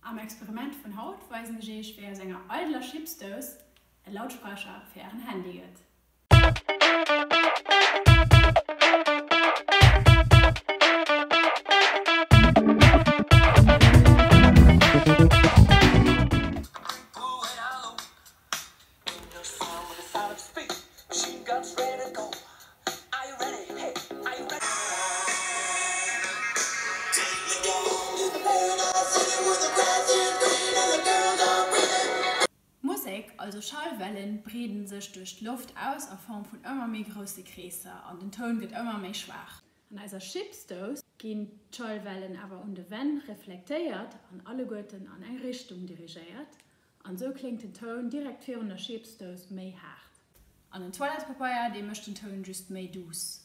Am Experiment vun haut weisen ech iech wéi aus enger eideler Chipsdous e Lautsprecher fir ären Handy gëtt. Musek, also Schallwellen, breeden sech duerch d'Loft aus a Form vun ëmmer méi grousse Kreesser an den Toun gëtt ëmmer méi schwaach. An eiser Chipsdous ginn d'Schallwellen awer un de Wänn reflektéiert an alleguerten an eng Richtung dirigéiert An sou kléngt den Toun direkt virun der Chipsdous méi haart. An den Toilettepapeier, dee mécht den Toun just méi duuss.